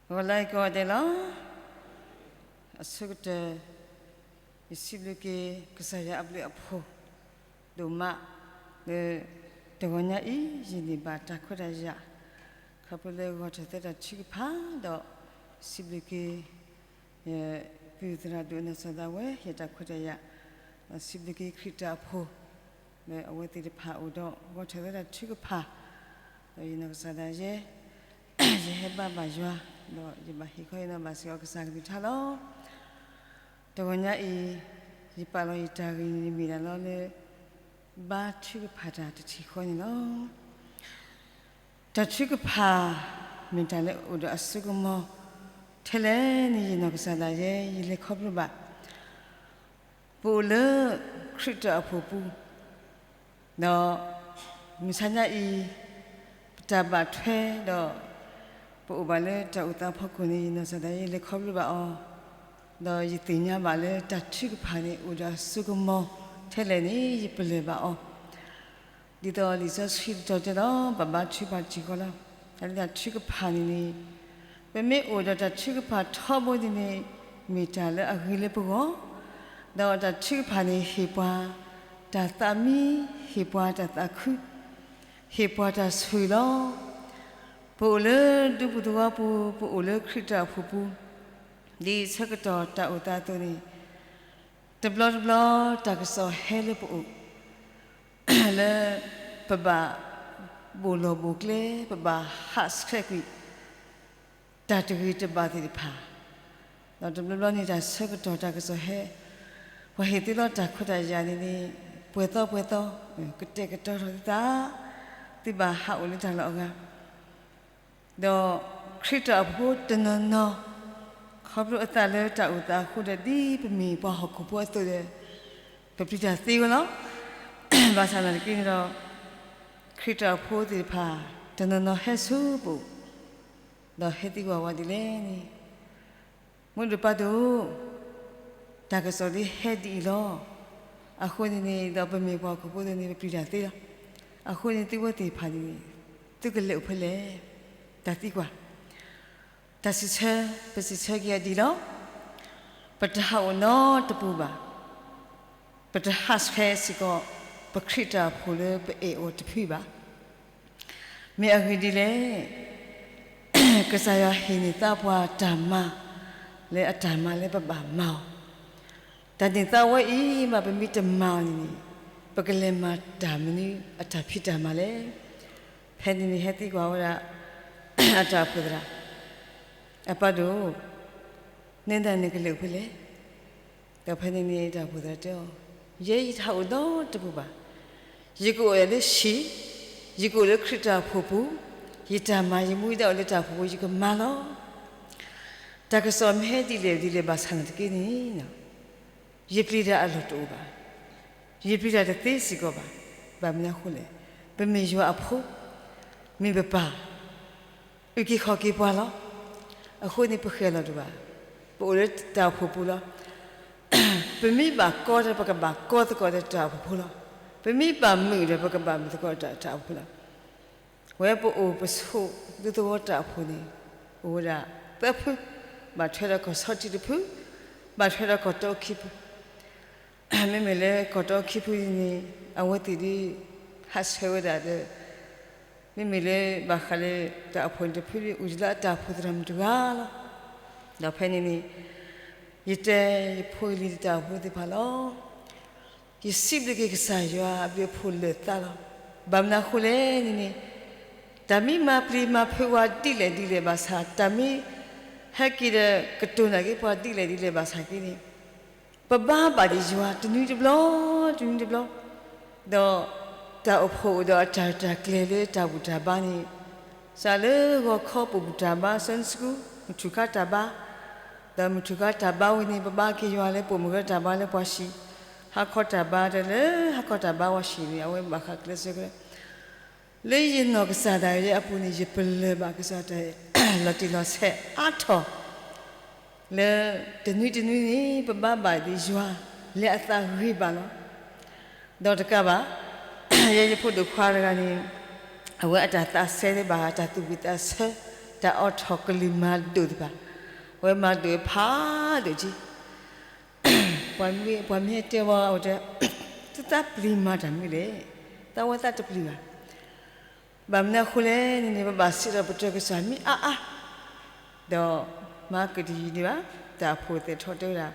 ဂီၤလၢအဂ့ၤကိးဂၤဒဲးလီၤ. အဆိကတၢၢ် ယစံးဘျုးက့ၤ ကစၢ်ယွၤအဘျုးအဖှိၣ် ဒိၣ်မး လၢ တဂီၤညါအံၤ ယန့ၢ်ဘၣ်တၢ်ခွဲးတၢ်ယာ် ခီဖျိလၢဂီၤထီၣ်သဲတၢ်ထုကဖၣ်ဒီး စံးဘျုးက့ၤ ယပုၢ်သရၣ်ဒိၣ်နီၢ်ကစၢ်ဒၣ်ဝဲ ယတၢ်ခွဲးတၢ်ယာ် ဒီးစံးဘျုးက့ၤခရံာ်တၢ်အဖှိၣ် လၢအဝဲသ့ၣ်တဖၣ်အိၣ်ဒီးဂီၤထီၣ်သဲတၢ်ထုကဖၣ် ဒီးယနီၢ်ကစၢ်ဒၣ်ယဲ ယဟဲဘါဘၣ်ယွၤ ဒီးယဘၣ်ဟ့ၣ်ခီဟ့ၣ်နီၤဘၣ်စ့ၢ်ကီးကစၢ်ကလုၢ်ကထါလီၤ. တဂီၤညါအံၤ ယပာ်လီၤယတၢ်ဂ့ၢ်န့ၣ်မ့ၢ်ဒၣ်လီၤလၢ ဘါထုကဖၣ်တၢ်တထံၣ်ဃီန့ၣ်လီၤ. တၢ်ထုကဖၣ် မ့ၢ်တၢ်လၢအိၣ်ဒီးအစိကမီၤ ထဲလဲၣ်န့ၣ် ယနီၢ်ကစၢ်ဒၣ်ယဲ ယလဲၤခီဖျိဘၣ် ပအိၣ်လၢခရံာ်တၢ်အိၣ်ဖှိၣ်ပူၤ ဒီး မုၢ်ဆါညါအံၤ ပတၢ်ဘၣ်ထွဲဒီး ပအိၣ်ဘၣ်လၢတၢ်အိၣ်သးအဖီခိၣ်န့ၣ် ယနီၢ်ကစၢ်ဒၣ်ယဲ ယလဲၤခီဖျိဘၣ်အီၤ, ဒီးယသ့ၣ်ညါဘၣ်လၢတၢ်ထုကဖၣ်န့ၣ် အိၣ်ဒီးအစိကမီၤထဲလဲၣ်န့ၣ် ယပလၢၢ်ဘၣ်အီၤ ဒ်သိးလံာ်စီဆှံတတီၤတဲလီၤ ဘၣ်ဘါထုကဖၣ်တထံၣ်ဃီလီၤ. တၢ်လၢတၢ်ထုကဖၣ်န့ၣ်န့ၣ် ပမ့ၢ်အိၣ်ဒီးတၢ်ထုကဖၣ်ထီဘိန့ၣ်န့ၣ် မ့ၢ်တၢ်လၢအဂ့ၤလၢပဂီၢ်, ဒီးတၢ်ထုကဖၣ်န့ၣ် ဟ့ၣ်ပှၤတၢ်သးမံ, ဟ့ၣ်ပှၤတၢ်သးခု, ဟ့ၣ်ပှၤတၢ်ဆိၣ်ဂ့ၤလီၤ. ပအိၣ်လၢဒူပူၤသဝီပူၤ, ပအိၣ်လၢခရံာ်တၢ်အိၣ်ဖှိၣ်ပူၤ, ဒ်ဆၢကတီၢ်တၢ်အိၣ်သးအသိးန့ၣ် တဘျီတဘျီတၢ်ကစီၣ်ဟဲလၢပအိၣ် လၢ ပဘၣ် ဘိၣ်လီၢ်ဘိၣ်ကျဲ ပဘၣ်ဟးဆှဲးကွံာ် တၢ်တဂ့ၤတဘၣ်သ့ၣ်တဖၣ်, ဒီးတဘျီဘျီန့ၣ် တၢ်ဆၢကတီၢ်တၢ်ကစီၣ်ဟဲ ပှၤဟ့ၣ်သုလီၤတၢ်ခွဲးတၢ်ယာ်န့ၣ်န့ၣ် ပှဲၤသီပှဲၤသီ, ကတဲာ်ကတီၤထီၣ်သုသး, သုဘၣ်ဟးအိၣ်လၢတၢ်လီၢ်အဂၤ ဒီးခရံာ်တၢ်အိၣ်ဖှိၣ်ဖိတနီၤနီၤ ခီဖျိအသးလၢတၢ်အိၣ်သးအဃိဒီး ဒ်ပမ့ၢ်ပှၤဟီၣ်ခိၣ်ဖိအသိးဒီး ပပျံၤတၢ်သ့ဝဲလီၤ. ဘၣ်ဆၣ်သနာ်က့န့ၣ်ဒီး ခရံာ်တၢ်အိၣ်ဖှိၣ်သ့ၣ်တဖၣ် တနီၤနီၤဟဲဆူပအိၣ်, ဒီးဟဲသံကွၢ်ဝဲဒ်လဲၣ်န့ၣ် မုၢ်ဒိၣ်ပၢ်ဒိၣ်, တၢ်ကစီၣ်ဒ်ဟဲဒ်အံၤလီၤ. အဃိန့ၣ်န့ၣ် ဒီးပမ့ၢ်ပှၤဟီၣ်ခိၣ်ဖိအသိးန့ၣ် ပပျံၤတၢ်သ့လီၤ. အဃိန့ၣ် သုဝဲသ့ၣ်တဖၣ်န့ၣ် သုကလဲၤအိၣ်ဖဲလဲၣ်. တၢ်သံကွၢ်, တၢ်စံးဆၢ, ပစံးဆၢက့ၤအီၤဒ်လီၤ. ပတဟးအိၣ်နီတပူၤဘၣ်. ပတဟးဆှဲးစ့ၢ်ကီး ပခရံာ်တၢ်အိၣ်ဖှိၣ်လၢပအဲၣ်အီၤတဖုဘၣ်. မ့ၢ်အဂ့ၢ်ဒ်လဲၣ်, ကစၢ်ယွၤဟ့ၣ်န့ၢ်သါပှၤတၢ်မၤ လၢအတၢ်မၤလၢပဘၣ်မၤအီၤ, တၢ်န့ၣ်သါဝဲအံၤဘၣ် ပမ့ၢ်တမၤအီၤန့ၣ်န့ၣ် ပကလဲၤမၤတၢ်မနုၤအတၢ်ဖံးတၢ်မၤလဲၣ်. ဖဲန့ၣ်န့ၣ် ဟဲသံကွၢ်ဝဲဒၣ် အတၢ်အိၣ်ဖှိၣ်သရၣ်, အပၢ်ဒိၣ်, နဲဒၣ်နကလဲၤအိၣ်ဖဲလဲၣ်. ဒီးဖဲန့ၣ်န့ၣ် တၢ်အိၣ်ဖှိၣ်သရၣ်တဲအီၤ, ယဲယတဟးအိၣ်နီတပူၤဘၣ်. ယကအိၣ်ယၤလၢဟံၣ်, ယကအိၣ်လၢခရံာ်တၢ်အိၣ်ဖှိၣ်ပူၤ, ယတၢ်မၤယမူယဒါအိၣ်လၢတၢ်အိၣ်ဖှိၣ်ပူၤ ယကမၤလီၤ. တၢ်ကစီၣ်မ့ၢ်ဟဲဒ်လဲၣ်ဒ်လဲၣ်ဘၣ်ဆၣ်သနာ်က့န့ၣ် ယပျံၤတၢ်အလီၢ်တအိၣ်ဘၣ်. ယပျံၤတၢ်တသ့စ့ၢ်ကီးဘၣ်. ဘၣ်မနုၤအဃိလဲၣ်, ပမ့ၢ်ယွၤအဖိ, မ့ၢ်ပပၢ်, အုၣ်က့ၤခီၣ်က့ၤပှၤလီၤ. အဃိန့ၣ် ပဃဲၤလီၤတဘၣ်, ပအိၣ်လၢတၢ်အိၣ်ဖှိၣ်ပူၤလီၤ. ပမ့ၢ်ဘၣ်ကီဒီး ပကဘၣ်ကီသကိးဒီးတၢ်အိၣ်ဖှိၣ်ဖိလီၤ. ပမ့ၢ်ဘၣ်မုာ်ဒီး ပကဘၣ်မုာ်သကိးဒီးတၢ်အိၣ်ဖှိၣ်ဖိလီၤ. ဝဲပအိၣ်ပဆိးဒူသဝီတၢ်အိၣ်ဖှိၣ်န့ၣ် အိၣ်ဝဲဒၣ်သၢဖု, ဘၣ်ထွဲဒီးကီၢ်ဆီထံးတဖု, ဘၣ်ထွဲဒီးကီၢ်တီခံဖု. မ့မ့ၢ်လၢကီၢ်တီခံဖုန့ၣ် အဝဲသ့ၣ်ဒ် ဟးဆှဲးဝဲဒၣ်ဒီး မ့မ့ၢ်လၢဘၣ်ဃးလၢတၢ်အိၣ်ဖှိၣ်န့ၣ်တဖု အိၣ်ယလၢအတၢ်အိၣ်ဖှိၣ်သရၣ်မုၣ်တဂၤလီၤ. ဒီးဖဲန့ၣ်န့ၣ် ယတဲယဖိယလံၤတၢ်အိၣ်ဖှိၣ်သ့ၣ်တဖၣ်လီၤ. ယစံးဘျုးက့ၤကစၢ်ယွၤအဘျုးအဖှိၣ်လၢာ်သးလီၤ. ဘၣ်မနုၤအဃိလဲၣ်န့ၣ်န့ၣ် တၢ်မ့ၢ်မၤပျံၤမၤဖုးဝဲဒ်လဲၣ်ဒ်လဲၣ်ဘၣ်ဆၣ်, တၢ်မ့ၢ်ဟဲက့ၤဒီးကတိၤနာ်က့ၤပှၤဒ်လဲၣ်ဒ်လဲၣ်ဘၣ်ဆၣ်က့န့ၣ် ပဘါဘၣ်ဒံးယွၤတနွံတဘျီ, တနွံတဘျီ, ဒီးတၢ်အိၣ်ဖှိၣ်အိၣ်ဒီးအတၢ်ရဲၣ်တၢ်ကျဲၤလၢတၢ်ဘူၣ်တၢ်ဘါန့ၣ်, စးလၢဂီၤခီပအိၣ်ဘူၣ်တၢ်ဘါ Sunday school မုၢ်ထူၣ်ခါတၢ်ဘါ, ဒီးမုၢ်ထူၣ်ခါတၢ်ဘါဝဲန့ၣ် ပဘါက့ၤယွၤလၢပအိၣ်မုၢ်ဂၢၢ်တၢ်ဘါလၢပှၤဟံၣ်, ဟါခီတၢ်ဘါဒီးလၢဟါခီတၢ်ဘါဝဲဟံၣ်န့ၣ် အဝဲဘၣ်ဃးကျဲးစၢးက လၢယနီၢ်ကစၢ်ဒၣ်ယဲအပူၤန့ၣ် ယပလၢၢ်ဘၣ်ကစၢ်တၢ်လီၤတံၢ်လီၤဆဲးအါထီၣ်, လၢတနွံတနွံန့ၣ် ပဘါဘၣ်ဒံးယွၤလၢအသးဂ့ၤဘၣ်လီၤ. ဒီးတကးဘၣ်, ယဲယဖိဒိၣ်ခွါတဂၤန့ၣ် အဝဲအတၢ်သးစဲလၢဘၣ်တၢ်သူၣ်ဝံၣ်သးဆၢ တၢ်အိးထီၣ်ကလံၤမၤဒိၣ်သ့ၣ်တဖၣ်, အဝဲမၤဒိၣ်ဖးဒိၣ်က့ၤ, ပှၤမ့ၢ်တဲဝဲအဝဲတဲ, သုသးပျံၤမၤတၢ်မနုၤလဲၣ်, သးဝဲသးတပျံၤဘၣ်. ဘၣ်မနုၤအဃိလဲၣ်န့ၣ်န့ၣ် ပဘၣ်စံးထီၣ်ပတြၢၤကစၢ်မ့ၢ်အါအါ, ဒီးမၤကတယံာ်န့ၣ်ဘၣ်. တၢ်အိၣ်ဖှိၣ်သ့ၣ်ထီၣ်တဲဝဲဒၣ်,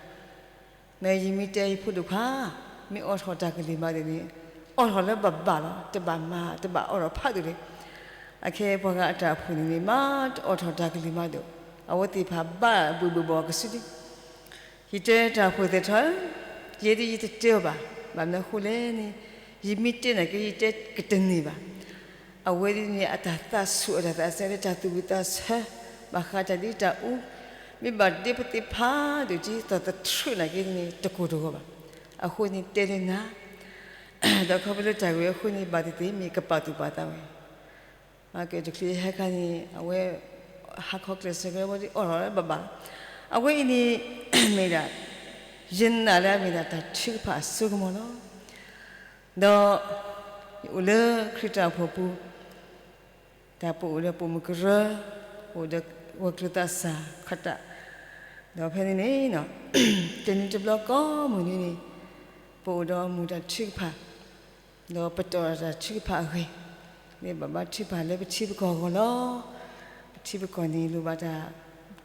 နယမ့ၢ်တဲယဖိဒိၣ်ခွါ, မ့ၢ်အိးထီၣ်တၢ်ကလံၤမၤဒိၣ်န့ၣ်, အိးထီၣ်လၢဘၣ်ဘၣ်လီၤ, တဘၣ်မၤ တဘၣ်အိးထီၣ်ဖးဒိၣ်လဲၣ်. အခဲအံၤပှၤဂၤအတၢ်အိၣ်ဖှိၣ်န့ၣ်န့ၣ် မၤတအိးထီၣ်တၢ်ကလံၤမၤဒိၣ်, အဝဲသ့ၣ်တဖၣ်ဘၣ်ဘှံးဘှီၣ်ကစုဒု ယတဲတၢ်အိၣ်ဖှိၣ်သ့ၣ်ထီၣ်, ယဲဒၣ်ယတတဲအီၤဘၣ်. ဘၣ်မနုၤအဃိလဲၣ်န့ၣ်, ယမ့ၢ်တဲနာ်က့ ယတဲကတန့ၢ်ဘၣ်. အဝဲဒၣ်န့ၣ် အတၢ်သးဆူၣ်အတၢ်သးစဲလၢတၢ်သူၣ်ဝံၣ်သးဆၢ, ဘၣ်ဃးတၢ်ဒ့တၢ်အူ, မ့ၢ်ဘၣ်ဒ့ပသ့ၣ်ဖးဒိၣ်က့ၤ သီၣ်သထြုးနာ်က့န့ၣ် တကိၢ်တဂီၤဘၣ်. အဃိန့ၣ်တဲလၢနၤ, ဒီးခီဖျိလၢတၢ်ဂ့ၢ်အဃိန့ၣ် ဘၣ်သ့ၣ်သ့ၣ်မ့ၢ်ကပာ်သူၣ်ပာ်သးဝဲ မၤကတချုးဟဲခါန့ၣ် အဝဲ ဟးခီကျဲးစၢးကဲဝဲဒၣ်အိးထီၣ်လၢဘၣ်ဘၣ်လီၤ. အဝဲအံၤန့ၣ် မ့ၢ်ဒၣ် ယနာ်လၢအမ့ၢ်ဒၣ်တၢ်ထုကဖၣ်အစိကမီၤလီၤ. ဒီး ယအိၣ်လၢခရံာ်တၢ်အိၣ်ဖှိၣ်ပူၤ, တၢ်ပအိၣ်ဒီးပိာ်မုၣ်ကရၢ, ပအိၣ်ဒီးဝဲၤကျိၤသးစၢ်ခီတၢ်, ဒီးဖဲန့ၣ်န့ၣ် တနံၤတဘျီကိးမုၢ်နံၤန့ၣ် ပအိၣ်ဒီးမူးတၢ်ထုကဖၣ် ဒီးပတီၢ်တၢ်ထုကဖၣ်အဂ့ၢ်, မ့ၢ်ဘၣ်ဘါထုကဖၣ်လၢပထံပကီၢ်အဂီၢ်လီၤ. ပထံပကီၢ်န့ၣ် လိၣ်ဘၣ်တၢ်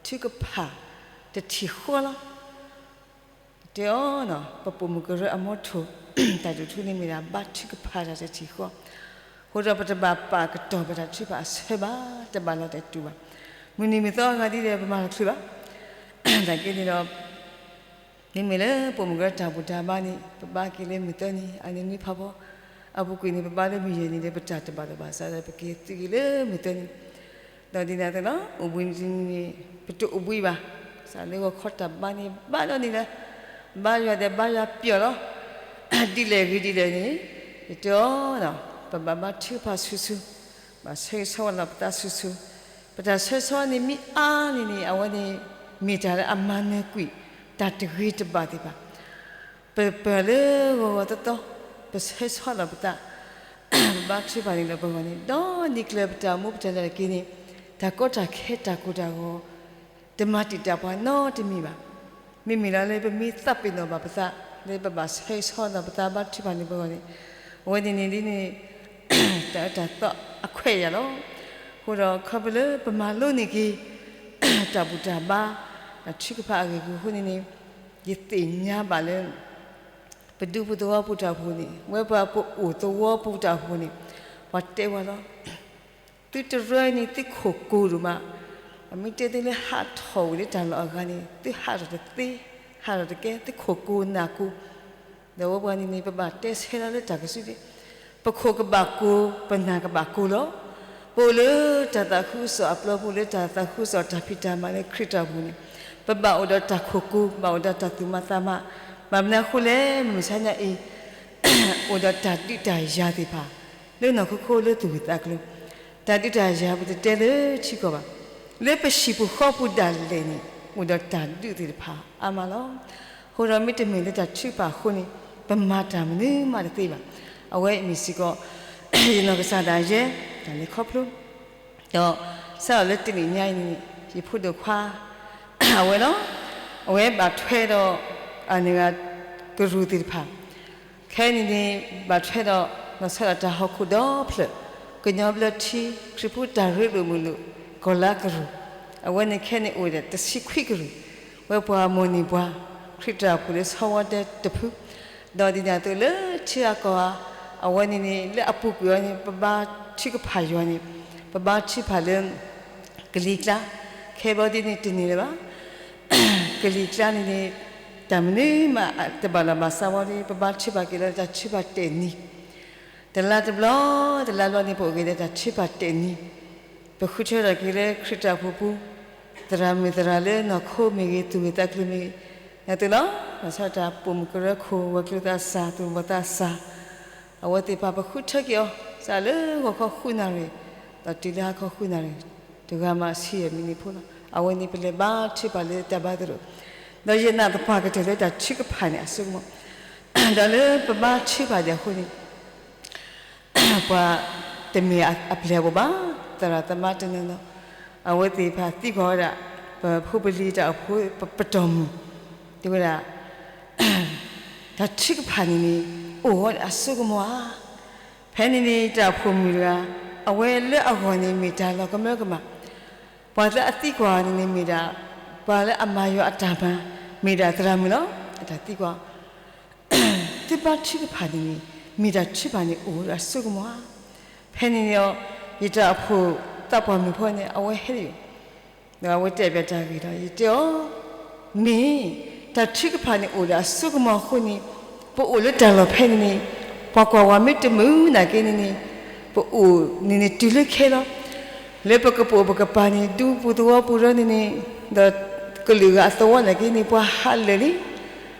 ထုကဖၣ်တထံၣ်ဃီလီၤ. တဲအီၤနီၤ ပပိာ်မုၣ်ကရၢအမီထိၣ် တၢ်ဒုးထူန့ၣ်မ့ၢ်ဒၣ် ဘါထုကဖၣ်တၢ်တထံၣ်ဃီ, အဃိဒီးပတဘၣ်ပာ်ကတီၢ်ပတၢ်ထုကဖၣ်အဆၢဘၣ်, တဘၣ်လီၤတဲာ်တူာ်ဘၣ်. မုၢ်နံၤမုၢ်သီအဂၤဒ်လဲၣ် ပမၤလီၤချုးဘၣ်. နာ်က့န့ၣ်ဒီး မ့မ့ၢ်လၢပိာ်မုၣ်ကရၢတၢ်ဘူၣ်တၢ်ဘါန့ၣ် ပဘါက့ၤလၢမုၢ်သၢနံၤ, အန့ၣ်နွံဖးဖီ, အပူၤကွံာ်န့ၣ် ပဘါလၢမုၢ်ယဲၢ်နံၤဒီး ပတၢ်တဘၣ်လီၤဘၣ်ဆၣ်ဒီး ပက့ၤသုးက့ၤလၢမုၢ်သၢနံၤ, ဒီးဒ်န့ၣ်အသိးလီၤ အိၣ်ဘှံးနံၤန့ၣ် ပတအိၣ်ဘှံးဘၣ်, စးလၢဂီၤခီတၢ်ဘါန့ၣ် ဘါဒီးန့ၣ်လၢ ဘါယွၤဒီးဘါယွၤပျီၢ်လီၤ. ဒ်လဲၣ်ဂ့ၤဒ်လဲၣ်န့ၣ် ယတဲအီၤ, ပဘၣ်ဘါထုကဖၣ်ဆူၣ်ဆူၣ်, ဘၣ်ဆၢဂ့ၤဆၢဝါလီၤပသးဆူၣ်ဆူၣ်, ပတၢ်ဆၢဂ့ၤဆၢဝါန့ၣ်မ့ၢ်အါန့ၣ်န့ၣ် အဝဲန့ၣ် မ့ၢ်တၢ်လၢအမၤနၢၤကွံာ် တၢ်တဂ့ၤတဘၣ်သ့ၣ်တဖၣ် ပပၢၢ်လၢဂီၤဂီၤသီသီ, ပဆၢဂ့ၤဆၢဝါလီၤပသး, ပဘါထုကဖၣ်န့ၣ်လီၤပဂီၢ်န့ၣ် ဒီးနံၤကျၢၤပတၢ်အိၣ်မူပတၢ်လဲၤက့ၤန့ၣ် တၢ်ကီတၢ်ခဲတၢ်ကိၢ်တၢ်ဂီၤ တမၤတံာ်တာ်ပှၤနီတမံၤဘၣ်. မ့မ့ၢ်လၢလၢပမ့ၢ်သးပ့ၤနီၣ်ဘၣ်ပသး လၢပဘၣ်ဆၢဂ့ၤဆၢဝါလီၤပသးဘါထုကဖၣ်န့ၣ်ပဂီၢ်န့ၣ် အဝဲန့ၣ်န့ၣ်ဒ်န့ၣ် တၢ်အၢတၢ်သီအခွဲးယာ်လီၤ. အဃိဒီးခီဖျိလၢပမၤလိန့ၢ်က့ၤ တၢ်ဘူၣ်တၢ်ဘါ တၢ်ထုကဖၣ်အဂ့ၢ်အကျိၤအဃိန့ၣ်န့ၣ် ယသ့ၣ်ညါဘၣ်လၢ ပဒူပသဝီပူၤတၢ်အိၣ်ဖှိၣ်န့ၣ် ဝဲပှၤပအိၣ်သဝီပူၤတၢ်အိၣ်ဖှိၣ်န့ၣ် ပှၤတဲဝဲလီၤ. သုတရၢန့ၣ် သုခိၣ်ကိၤဒိၣ်မး, အမ့ၢ်တဲသုလၢဟးထီၣ်ဝံၤလၢတၢ်လီၢ်အဂၤန့ၣ် သုဟးထီၣ်တသ့, ဟးထီၣ်တကဲ သုခိၣ်ကိၤနၢ်ကိၤ ဒီးဝဲပှၤန့ၣ်န့ၣ် ပဘၣ်တဲဆၢလီၤလၢတၢ်ကစုဒု, ပခိၣ်ကဘၣ်ကိၤ ပနၢ်ကဘၣ်ကိၤလီၤ. ပအိၣ်လၢတၢ်သးခုကစီၣ်အပျီပူၤ လၢတၢ်သးခုကစီၣ်တၢ်ဖံးတၢ်မၤလၢခရံာ်တၢ်အိၣ်ဖှိၣ်န့ၣ် ပဘၣ်အိၣ်ဒီးတၢ်ခိၣ်ကိၤ ဘၣ်အိၣ်ဒီးတၢ်သူၣ်မၤသးမၤ, ဘၣ်မနုၤအဃိလဲၣ် မုၢ်မဆါညါအံၤ အိၣ်ဒီးတၢ်ဒုးတၢ်ယၤသ့ၣ်တဖၣ် လၢနီၢ်ခိခိၣ်လၢသူၣ်ဂၢၢ်သးကျိၤ, တၢ်ဒုးတၢ်ယၤပတတဲလၢထံကီၢ်ဘၣ်, လၢပဟံၣ်ပူၤဃီပူၤဒၣ်လဲာ်န့ၣ် အိၣ်ဒီးတၢ်ဒုးသ့ၣ်တဖၣ်အါမးလီၤ. အဃိဒီးမ့တမ့ၢ်လၢတၢ်ထုကဖၣ်အဃိန့ၣ် ပမၤတၢ်မနုၤမးတသ့ဘၣ်. အဝဲအံၤမ့ၢ်စ့ၢ်ကီး ယနီၢ်ကစၢ်ဒၣ်ယဲ တၢ်လဲၤခီဖျိ ဒီးစးထီၣ်လၢတနံၣ်ညါအံၤန့ၣ် ယဖိဒိၣ်ခွါ အဝဲလီၤ. အဝဲဘၣ်ထွဲဒီး အန့ၣ်ဂၤ ကရူၢ်သ့ၣ်တဖၣ်, ခဲအံၤန့ၣ်န့ၣ် ဘၣ်ထွဲဒီး လီၤဆီဒၣ်တၢ်ဟီၣ်ခိၣ်ဒီဖျၢၣ် ကညီဘျၢထံ ခရံာ်ဖိတၢ်ရ့လိာ်မုာ်လိာ် ကီၢ်လါကရူၢ်, အဝဲန့ၣ်ခဲအံၤန့ၣ်အိၣ်ဒီးတဆံခွံကရူၢ်, ဝဲပှၤမိၢ်န့ၢ်ပှၤ ခရံာ်တၢ်အိၣ်ဖှိၣ်လၢဆီဝီဒဲတဖု ဒီးဒ်န့ၣ်အသိးလၢထံအကီၢ်ဧါ, အဝဲန့ၣ်န့ၣ် လၢအပူၤကွံာ်အီၤန့ၣ် ပဘါထုကဖၣ်ယွၤန့ၣ် ပဘါထုကဖၣ်လၢ ကလံၤကျါ, ခဲဘျီဒ်န့ၣ်တန့ၢ်လၢၤဘၣ်. ကလံၤကျါန့ၣ်န့ၣ် တၢ်မနုၤမးတဘၣ်လီၤဘၣ်စးဝီဒီး ပဘါထုကဖၣ်က့ၤလၢတၢ်ထုကဖၣ်တဲာ်နံၤ, တလါတဘျီ တလါဘျီန့ၣ် ပအိၣ်က့ၤဒီးတၢ်ထုကဖၣ်တဲာ်နံၤ, ပဃုထၢထီၣ်က့ၤလၢခရံာ်တၢ်အိၣ်ဖှိၣ်ပူၤ, သရၣ်မုၣ်သရၣ်လၢနီၢ်ခိမ့ၢ်ဂ့ၤ သူၣ်ဂ့ၤသးကျိၤမ့ၢ်ဂ့ၤ, န့ၣ်အသိးလီၤ. ဘၣ်ဆၣ်တၢ်ပိာ်မုၣ်ကရၢခိၣ် ဝဲၤကျိၤသးစၢ် သူၣ်ဘီၣ်သးစၢ် အဝဲသ့ၣ်တဖၣ်ပဃုထၢက့ၤအီၤ စးလၢဂီၤခီဃုနၣ်ရံၣ် ဒီးတုၤလၢဟါခီဃုနၣ်ရံၣ် တဂၤမးဆံယဲၢ်မံးနံးဖိလီၤ. အဝဲန့ၣ်ပလဲၤဘါထုကဖၣ်လၢတၢ်ဘါသရိာ်, ဒီးယနာ်သပှၢ်ကတၢၢ်လၢတၢ်ထုကဖၣ်န့ၣ်အစိကမီၤ, ဒီးလၢပဘါထုကဖၣ်ဒံးအဃိန့ၣ် ပှၤတမ့ၢ်အပျဲၢ်အဘီၣ်ဘၣ်, သရၣ်သမါတနီၤနီၤ အဝဲသ့ၣ်တဖၣ်သံကွၢ်ဝဲဒၣ် ပဖိပလံၤတၢ်အိၣ်ဖှိၣ်ပတီၢ်မုၢ်, တဲဝဲဒၣ် တၢ်ထုကဖၣ်န့ၣ်န့ၣ် အိၣ်ဝဲဒၣ်အစိကမီၤဧါ. ဖဲန့ၣ်န့ၣ် တၢ်အိၣ်ဖှိၣ်မုၣ်တဂၤ အဝဲလၢအဂီၢ်န့ၣ်မ့ၢ်တၢ်လီၤကမၢကမၣ်, ပှၤလၢအသံကွၢ်န့ၣ်န့ၣ်မ့ၢ်ဒၣ် ပှၤလၢအမၤယွၤအတၢ်မၤ မ့ၢ်ဒၣ်သရၣ်မုၣ်လီၤ. အတၢ်သံကွၢ် သုဘါထုကဖၣ်န့ၣ်န့ၣ် မ့ၢ်တၢ်ထုကဖၣ်န့ၣ်အိၣ်ဝဲဒၣ်အစိကမီၤဧါ. ဖဲန့ၣ်န့ၣ်ဒီး ယတၢ်အိၣ်ဖှိၣ်သးပှၢ်မုၣ်ဖိန့ၣ် အဝဲဟဲလံ, ဒီးအဝဲတဲဘၣ်တၢ်ဂ့ၢ်ဒီး ယတဲအီၤ, မ့ၢ် တၢ်ထုကဖၣ်န့ၣ်အိၣ်ဒီးအစိကမီၤအဃိန့ၣ် ပအိၣ်လၢတၢ်လီၢ်ဖဲန့ၣ်န့ၣ် ပှၤကွၢ်ဝဲမ့ၢ်တမုာ်နာ်က့န့ၣ်န့ၣ် ပအိၣ်န့ၣ်န့ၣ်တုၤလၢခဲလီၤ. လၢပကပိာ်ပကပၤန့ၣ် ဒူပူၤသဝီပူၤဒီးန့ၣ်န့ၣ် ဒီးကလုာ်ဂၤအသဝီနာ်က့န့ၣ် ပှၤဟးလၢာ်လံ.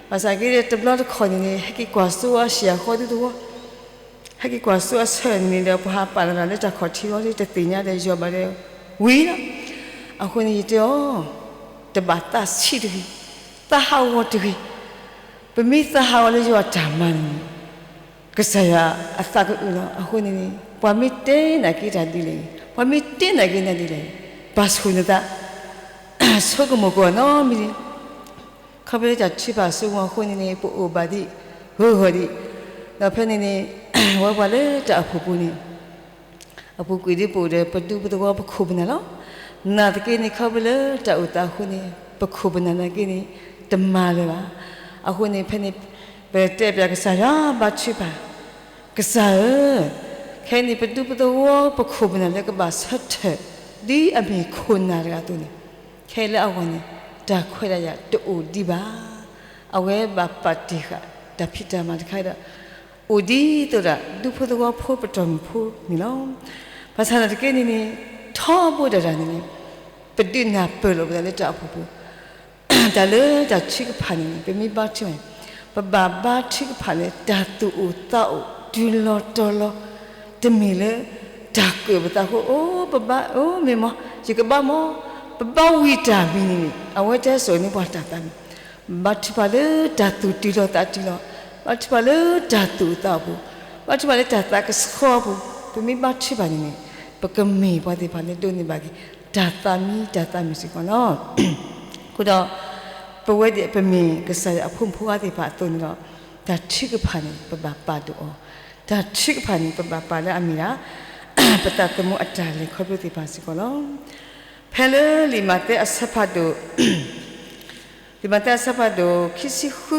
ဘၣ်ဆၣ်က့ဒီးတဘျီတခီၣ်န့ၣ်န့ၣ် ဟဲက့ၤကွၢ်စိအီၤဆံးအဃီဒူသဝီ ဟဲက့ၤကွၢ်စိအဆၢန့ၣ်န့ၣ်ဒီး ပှၤဟးပာ်လီၤတၢ်လၢတၢ်ခီၣ်ထံးအဂီၢ် တသ့ၣ်ညါဒီးယီၤဘၣ်ဒီး ဝံၤလီၤ. အဃိန့ၣ်ယတဲအီၤ, တဘၣ်သးဆံးတဂ့ၤ, သးဟးဂီၤတဂ့ၤ. ပမ့ၢ်သးဟးဂီၤလၢယွၤအတၢ်မၤန့ၣ်န့ၣ် ကစၢ်ယွၤအသးကအုးလီၤ. အဃိန့ၣ်န့ၣ် ပှၤမ့ၢ်တဲနာ်က့တၢ်ဒ်လဲၣ်, ပှၤမ့ၢ်တဲနာ်က့နၤဒ်လဲၣ်, ပာ်ဆူၣ်နသး ဆိကမိၣ်ကွၢ်နီတမံၤန့ၣ် ခီဖျိလၢတၢ်ထုကဖၣ်အစိကမီၤအဃိန့ၣ်န့ၣ် ပအိၣ်ဘၣ်ဒံးဂၢၢ်ဂၢၢ်ဒံး, ဒီးဖဲန့ၣ်န့ၣ် ဝဲပှၤလၢတၢ်အိၣ်ဖှိၣ်ပူၤန့ၣ် အပူၤကွံာ်ဒ်ပအိၣ်ဒီး ပဒူပသဝီပခိၣ်ပနၢ်လီၤ. နာ်သက့န့ၣ် ခီဖျိလၢတၢ်အိၣ်သးအဃိန့ၣ် ပခိၣ်ပနၢ်နာ်က့န့ၣ် တမၤလၢၤဘၣ်. အဃိန့ၣ် ဖဲန့ၣ် ပတဲပၠးကစၢ်ယွၤဘါထုကဖၣ်, ကစၢ်ဧၢ, ခဲအံၤန့ၣ် ပဒူပသဝီပခိၣ်ပနၢ်လၢကဘၣ်ဆၢထၢၣ် ဒ်အမ့ၢ်ခိၣ်နၢ်တဂၤအသိးန့ၣ် ခဲအံၤလၢအဂီၢ်န့ၣ် တၢ်ခွဲးတၢ်ယာ်တအိၣ်ဒံးဘၣ်. အဝဲဘၣ်ပာ်တ့ၢ်ဃာ်တၢ်ဖံးတၢ်မၤတခါဒီး အိၣ်ဒ်သိးဒီး ဒူဖိသဝီဖိပတီၢ်မုၢ်ဖိန့ၣ်လီၤ. ဘၣ်ဆၣ်သနာ်က့န့ၣ်န့ၣ် ထီဘိဒၣ်တၢ်န့ၣ်န့ၣ် ပဒုးနၢ်ပၢၢ်လိာ်ပသးလၢတၢ်အိၣ်ဖှိၣ်ပူၤ တၢ်လၢတၢ်ထုကဖၣ်န့ၣ်န့ၣ် ပမ့ၢ်ဘါထုကဖၣ်န့ၣ် ပဘၣ်ဘါထုကဖၣ်လၢတၢ်သူၣ်အိၣ်သးအိၣ် တုၤလီၤတီၤလီၤ, တမ့ၢ်လၢတၢ်ကၢၣ်ပသးအဃိ အိ ပဘါ အိ မ့ၢ်မ့ၢ် ယကဘါမ့ၢ် ပဘါဝံၤတၢ်မံၤန့ၣ်န့ၣ် အဝဲတဟဲစိာ်န့ၢ်ပှၤတၢ်သးမံၤ, ဘါထုကဖၣ်လၢတၢ်သူၣ်တုၤလီၤသးတုၤလီၤ, ဘါထုကဖၣ်လၢတၢ်သူၣ်အိၣ်သးအိၣ်ပူၤ, ဘါထုကဖၣ်လၢတၢ်သးကဆှီပူၤ, ပမ့ၢ်ဘါထုကဖၣ်န့ၣ်န့ၣ် ပကမ့ၢ်ပှၤသ့ၣ်တဖၣ်လၢဒိးန့ၢ်ဘၣ်က့ၤ တၢ်သးမံတၢ်သးမုာ်စ့ၢ်ကီးလီၤ. အဃိဒီး ပဝဲဒၣ်ပမ့ၢ်ကစၢ်ယွၤအဖိမုၣ်ဖိခွါသ့ၣ်တဖၣ်အသိးန့ၣ်ဒီး တၢ်ထုကဖၣ်န့ၣ် ပဘၣ်ပာ်ဒိၣ်အီၤ, တၢ်ထုကဖၣ်န့ၣ် ပဘၣ်ပာ်လၢအမ့ၢ်ဒၣ် ပသးသမူအတၢ်လဲၤခီဖျိသ့ၣ်တဖၣ်စ့ၢ်ကီးလီၤ. ဖဲလၢလံာ်မးသဲအဆၢဖးဒိၣ် လံာ်မးသဲအဆၢဖးဒိၣ်ခံဆံဃု